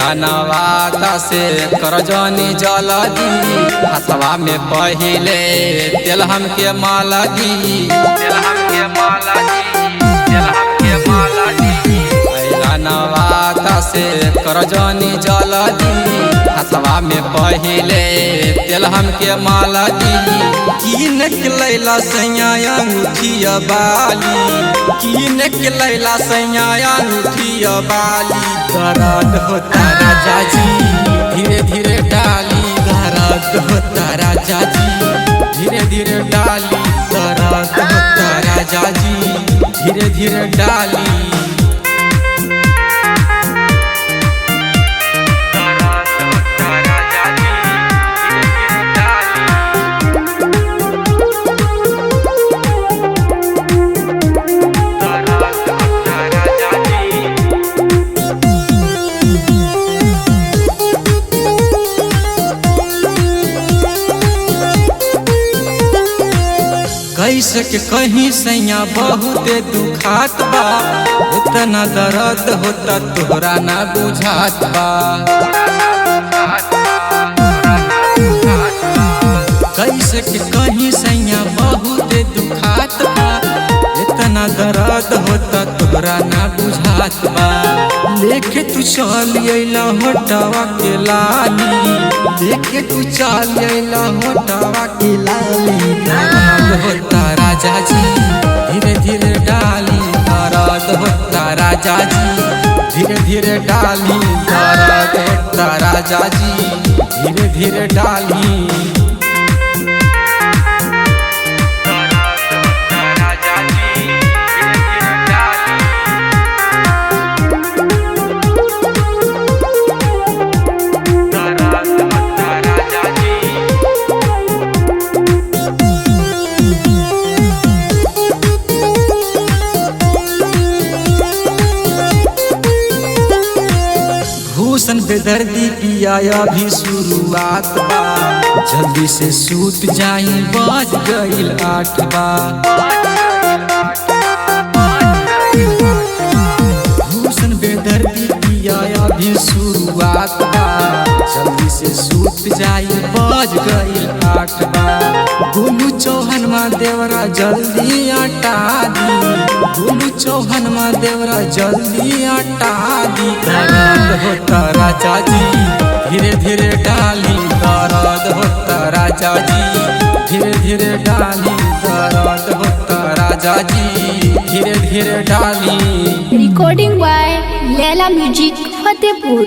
अइला नवाता से करजनी जलदी, हथवा में पहिले तेल हमके माला दी, तेल हमके माला दी, तेल हमके माला दी। अइला नवाता से करजनी जलदी, हथवा में पहिले तेल हमके माला दी। कीन के लैला सैया अंगूठिया बाली, कीन के लैला सैया अंगूठिया बाली। दर्द होता राजा जी धीरे धीरे डाली, दर्द होता राजा जी धीरे धीरे डाली, दर्द होता राजा जी धीरे धीरे डाली। कैसे के कहीं सैया बहुते दुखात बा, इतना दर्द होता तोहरा ना बुझात बा। कैसे के कहीं सैया बहुते दुखात बा, इतना दर्द होता तोहरा ना बुझात बा। लेके तू चल अइला होटवा के लाली, लेके तू चल अइला होटवा के लाली। दर्द होता राजा जी धीरे धीरे डाली, दर्द होता राजा जी धीरे धीरे डाली, दर्द होता राजा जी धीरे धीरे डाली। भूषण बेदर्दी पिया अभी शुरुआत बा, जल्दी से सूत जाई बज गईल 8 बा। भूषण बेदर्दी पिया अभी शुरुआत बा, जल्दी से सूत जाई बज गईल 8 बा। गोलू चौहान माँ देवरा जल्दी आटा दी, गोलू चौहान माँ देवरा जल्दी आटा दी। दर्द होता राजा जी धीरे धीरे डाली, दर्द होता राजा जी धीरे धीरे डाली, दर्द होता राजा जी धीरे धीरे डाली। Recording by Laila music Fatehpur.